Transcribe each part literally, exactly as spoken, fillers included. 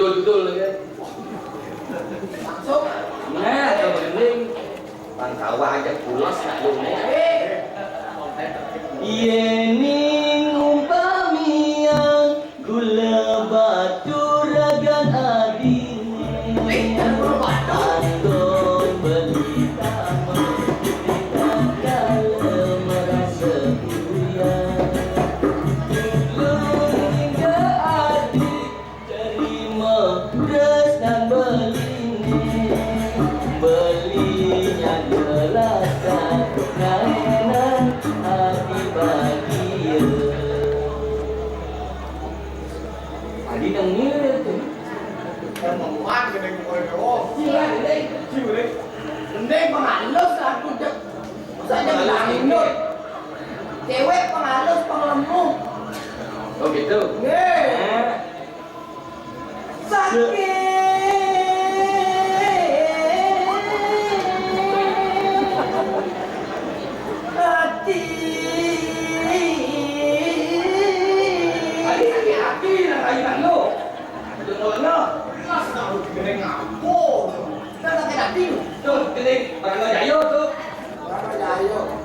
Dul-dul kan. Langsung. Nah, kalau mending Bang Tawa aja pulas nak lu nih. Yening umpamian gula batu ragan adine, anton beli tama, dikala merasa kuya. Lu hingga adi Terima beras dan beline, belinya jelaskan, kaenan hati bahagia. Adi nang ngiler tu. Yang menguat kena goreng oh. Gila, gila. Gila. Mending pengalus aku cek. Masa aja Pengalus bilang ini. Induk. Cewek pengalus, pengelemu. Oh gitu. Nggih. Eh. Sakit hati. Adi sakit hati nang kainan lo. Betul lo. Mas tahu kena ngapo. Nang sakit hati lo. Tuh, gede. Barang lo jayo tuh. Barang lo jayo.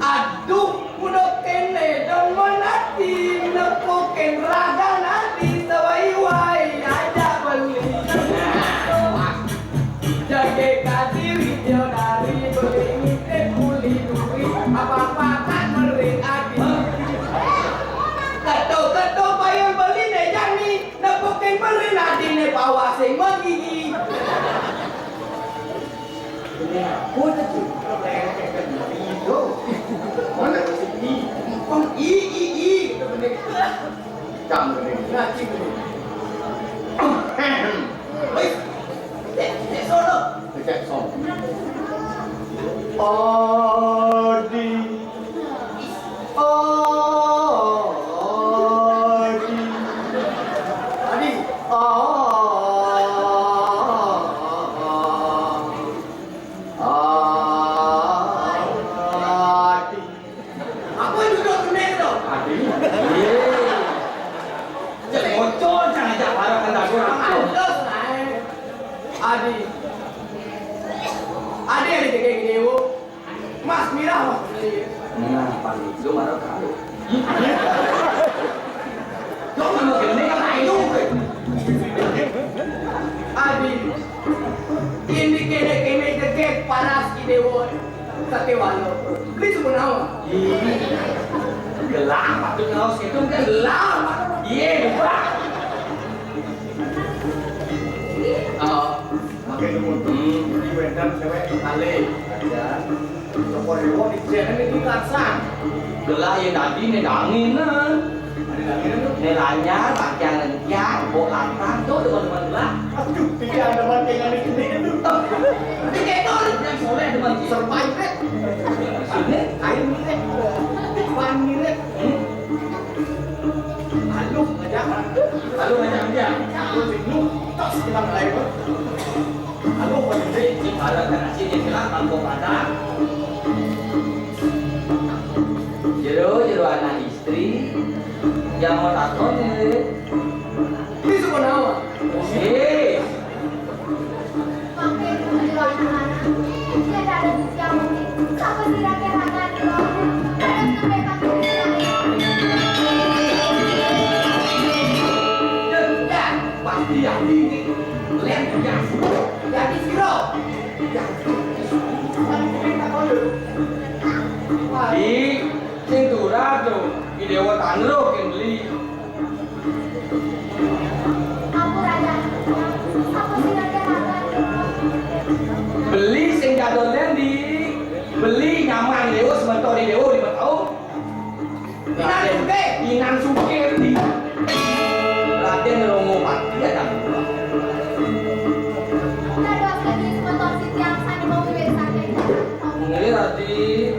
Aduh, udah kene dong menati, nepukin raga nanti sewai-wai aja beli. Jaga kadiri dia dari beli ngite kuli duri, apa-apa kan meri adi. Ketuk-ketuk payung beli ne jani, nepukin meri adi ne bawa sing menggigi. Ini apa tu? Itu. Mana sini? Empang i i i. Kamu ni. Ngaji ni. Wei. Cek, cek sono. Cek sono. Adi. Adi. Adi. Adi. Apa yang duduk kena tu? Adi. Ye. Cek bocor, jangan ajak para kan dah kurang. Pantas naik. Adi. Adi ada jaga gede, Bu. Mas Mirah, Mas. Nah, paling lu marah kau. Dong, lu gini kan ayo. Adi, ini kene-kene jegek panas ki dewo. Sate walo. Beli suku nawa. Ih, gelap, waktu ngawas itu kan gelap. Iya, lupa. Oh. Makin nunggu. Hmm. Di Wendan cewek kali. Ya. Toko dewo di sini ini karsan. Gelah ya tadi nih danginan. Ada danginan tuh. Nih lanyar, pakaian rencang, bawa lantang tuh teman-teman gelah. Aduh, tidak ada mantengan di sini tuh. Nanti kayak tuh yang soleh teman. Serba ini. Sini, kain ini. Depan ini. Hmm. Aduh, ngajak. Aduh, ngajak dia. Aduh, bingung. Tos kita mulai, Bang. Aduh, berhenti. Kalau kena sini, bilang, Bang, gua pada. Jero, jero anak istri. Yang mau takon, ya. Ini semua nama. Oke. Makin menjelang anak, dia tak ada sisi yang mungkin. Siapa sih rakyat anak? Terus sampai pakai sisi yang Ya, pasti yang ini. Lihat yang jadi siro. Yang ini. Di sing turah tuh, di Dewa Tanro yang beli. Ampun, Raja. Apa sih, Raja, Raja? Beli sing jadul Lendi. Beli nyaman Dewa sebentar di Dewa lima tahun. Inan Sugih. Inan Sugih, Lendi. Raden Rongo Pati ada. Dados lagi sebentar si tiang sani mau duit sakit. Ini, Raden.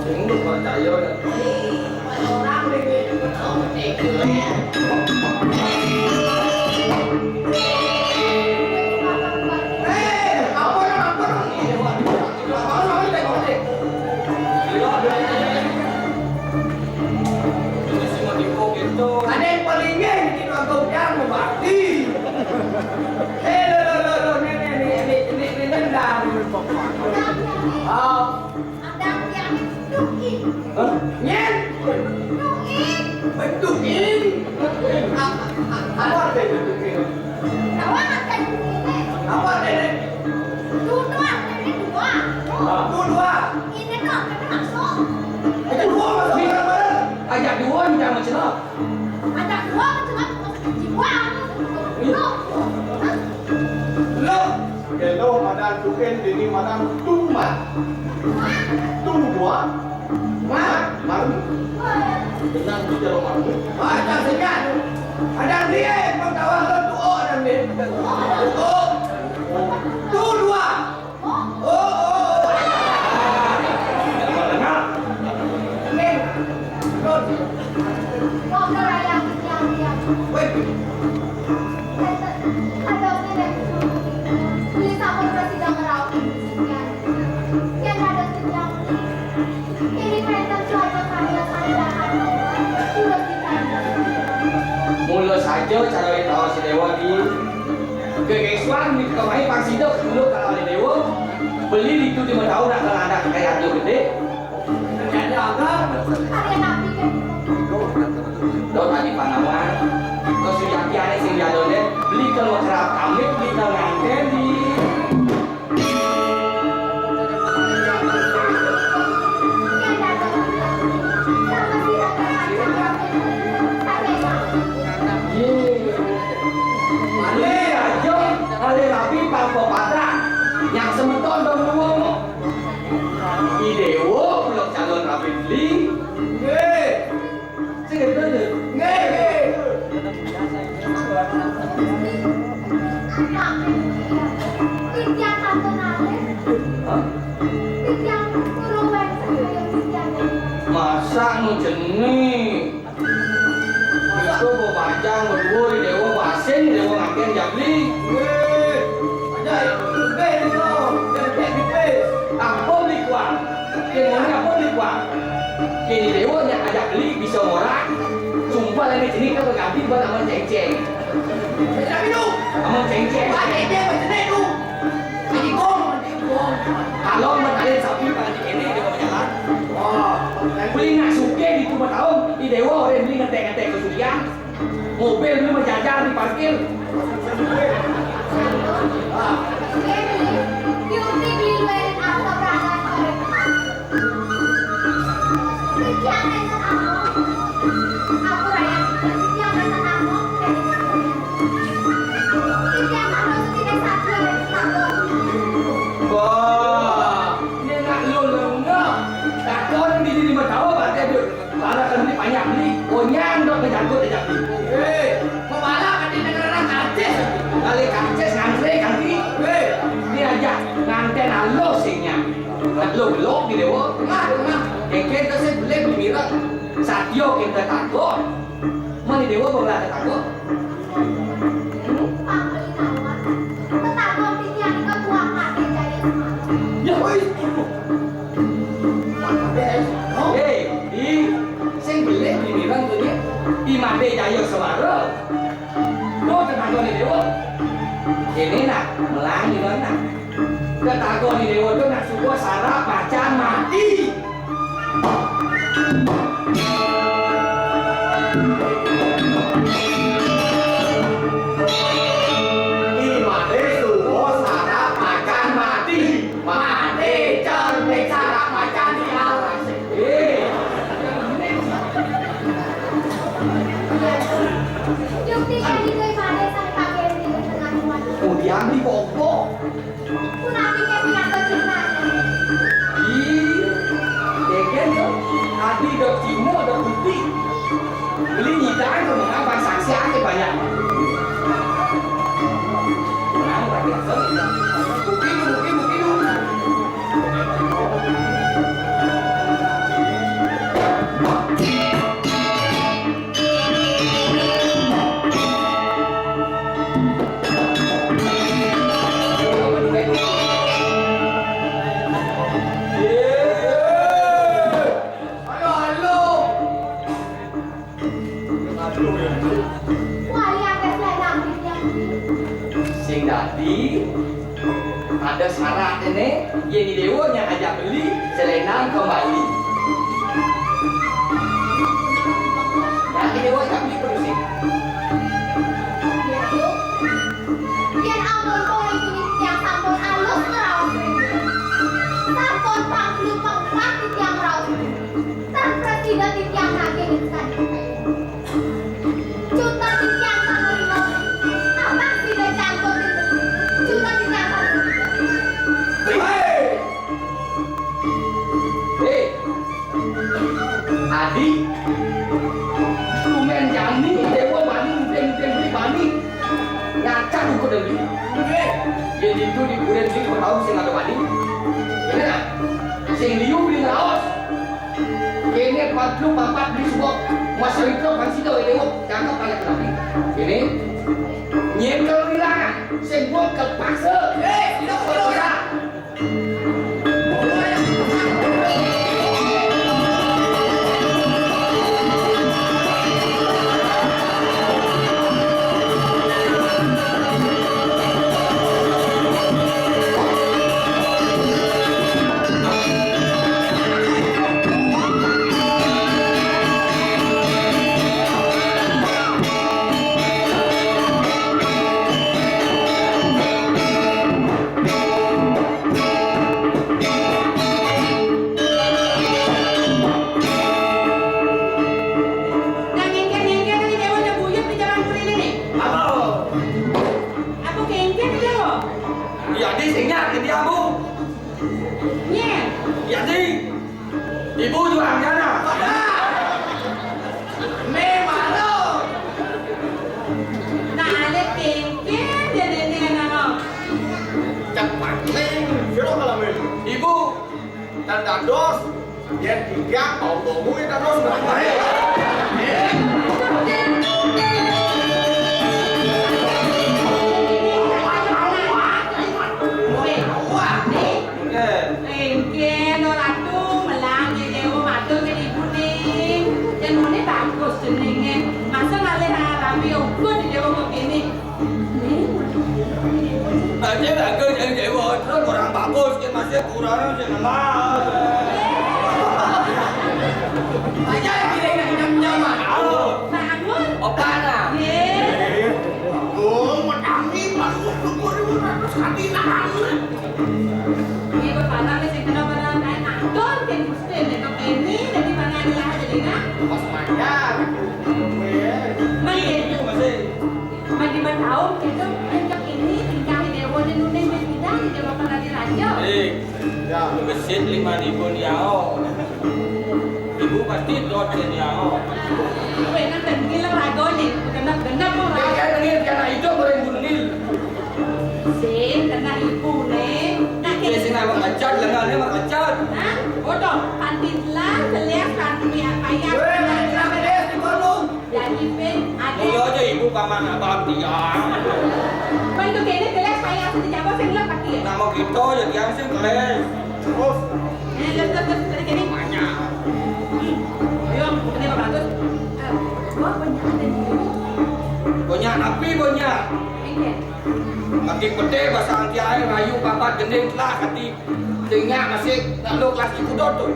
Sing percaya ya. Orang begitu betul. Eh, apa nang, apa nang? Ini, waduh, apa nang, ini, ini. Ini sih mau dipo gitu. Dukin. Apa artinya dukin? Apa artinya dukin? Apa artinya? Dua, dua, dua. Dua, dua. Ini tuh, ini masuk. Ajak dua masuk bareng-bareng. Ajak dua minta mencelok. Ajak dua mencelok, jiwa. Itu. Lo, lo madan dukin, bini madan tumat. Tuh dua. Mat, maru. Benar, kita lo maru. Ada senyal. Ada dia, pengkawan lo tuh, oh, ada dia. Tuh, oh. Tuh dua. Oh, oh, oh. Dengar. Nih. Terus. Wait. Mula saja cara tahu si Dewa di kegesuan di kemai pang sida dulu kalau ada Dewa beli itu di Mataun nak kalau ada kayak tu gede. Terjadi apa? Ada nabi kan? Dot adi panawan. Kau suyati ane sing jadone beli kalau kerap kami beli kalau nganten di. Ye. Ale aja, ale rabi papa patah. Yang semeton dong dua. Idewo pulang calon rabi beli. Ye. Sing ngerti aja. Nggih, nggih. Hah? Masa nu jeneng? Itu mau panjang, berdua di Dewa Basin, Dewa Ngaken Jabli. Weh, ada yang lebih itu, lebih tipis. Apa beli kuah? Yang mana apa beli kuah? Kini Dewa nya ajak beli bisa orang. Sumpah lagi sini kan berganti buat aman ceng-ceng. Tapi tu. Aman ceng-ceng. Wah, ceng-ceng macam ni tu. Kalau mentalin sapi pada di ini dia berjalan. Wah, beli nak suke di rumah tahun di Dewa orang beli ngetek-ngetek ke Sudian. Mobil beli menjajar di parkir. Wah, ini nak lu lengah. Takon di sini bertawa, berarti dia. Para kan beli banyak beli. Onyang dok ke jago, dia beli. Hei, mau bala kan di negara karcis. Balik karcis, ngantri, ngantri. Hei, ini aja. Nganten alo singnya. Lo, lo, di Dewa. Tengah, tengah. Keke tu saya beli, beli mirang. Satyo kita takut. Mani Dewa berlaku takut. Ya, woi. Hei, di sing beli di mirang tu dia. Di Made Jaya Semara. Tu tetangga ni Dewa. Ini nak, melang di mana? Tetangga ni Dewa tu nak suka sarap macan mati. Imane suwo sarap macan mati. Mati cerdik sarap macan di alas. Eh. Yukti kan itu imane sang pakai di tengah rumah. Kemudian di bokok. Punapi kepingan bajingan. Ih, degen to. Adi dok Cina dok putih. Beli nyidang ke mengapa saksi ake banyak. Menang rakyat. Bukti, bukti, bukti, bukti. Sing dadi ada syarat ini, yen dewa nya ajak beli, selendang kembali. Nah, ini Sing liu beli raos. Kéné pat lu papat beli suwok. Mas Rito kan sida déwa, cakep anak rabi. Kéné. Nyekel wilangan, sing buat kepaksa. Eh, sida, sida, sida. Nang ngéngkén-ngéngkén ané déwa nyebuyut di jaman kuwi né. Apa? Apa kéngkén déwa? Iya, di sing nyak, di ambu. Nyén. Iya, di. Ibu juang jana. Mé maro. Nah, ané kéngkén déné nang. Cepat, Ning. Sira malah melu. Ibu. Tan dados, yén tigang bau-bau yén dados. Engké, no Ratu, melang di déwa matur ke ibu ning. Yén ngene bagus jenenge. Masa ngalih rame uga di déwa kok kene. Aja bagus yang déwa, terus kurang bagus, kan masih kurang sing enak. Aja yang kira yang nyam-nyam, Pak. Bangun. Opa, nah. Nggih. Oh, metangi, Pak. Syukur, Ibu, terus hati nang. Nggih, Bapak, tapi sing kena pada kayak atur, kan Gusti, nek kok ini, jadi mana ada lah, jadi nah. Pas manja. Manja. Itu masih. Bagi bertahun gitu, tingkah ini, tingkah dewa dan nune berbeda di Jawa Tengah di Raja. Eh, ya, gesit lima ribu liao. Ibu pasti dot ke liao. Kowe nang dengki lho raga nih, genep-genep kok. Kayak dengki, karena itu goreng bunil. Sing kena ibu nih. Nah, sing nama kecat, lengannya mah kecat. Hah? Bodoh, pantin lah, selias, pantin ya, payah. Weh, nang desa di gunung. Jadi, Pin, ada. Mulai aja ibu paman abang tiang. Kan tuh kayaknya jelas saya sudah jago sing lek pasti ya. Nama kita aja tiang sing keles. Terus. Eh, terus, terus, terus, terus, ini. Banyak. Hmm. Ayo, ini Pak Bagus. Eh, gua punya ada di sini. Banyak napi banyak. Ini. Makin gede bahasa anti air, rayu papat gending telah kati. Tinggal masih nak lu kelas di kudo tuh.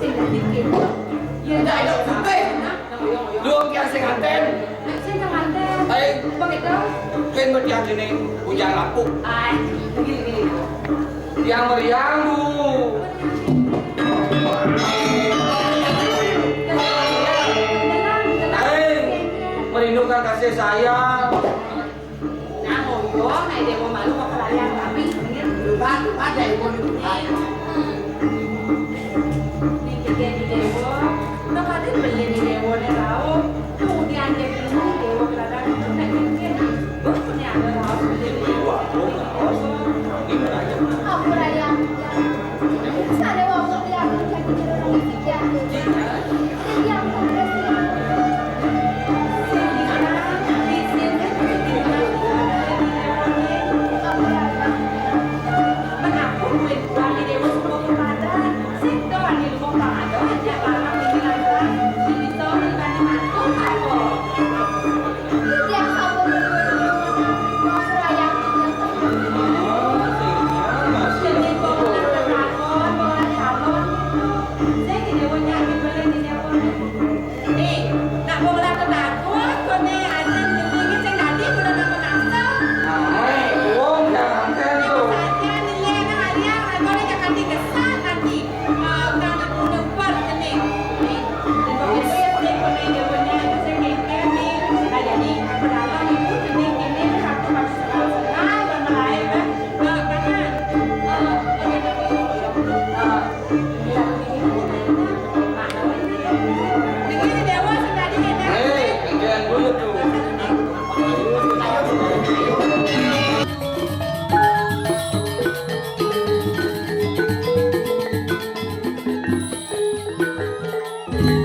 Sing dadi gitu. Ya, ada, ada, ada. Nah, Lu yang sing nganten. Sing nganten. Ayo. Begitu. Kan berarti hati nih, hujan lapuk. Ay, begini, begini. Yang meriang, Bu. Tenang, tenang. Ayo. Merindukan kasih sayang. Nah, ngoyong, ae dewe malu kok kelarian tapi, mungkin. Lupa, lupa, ada ibu, lupa. Ning iki iki dewe. Kok ade beli ning dewe ne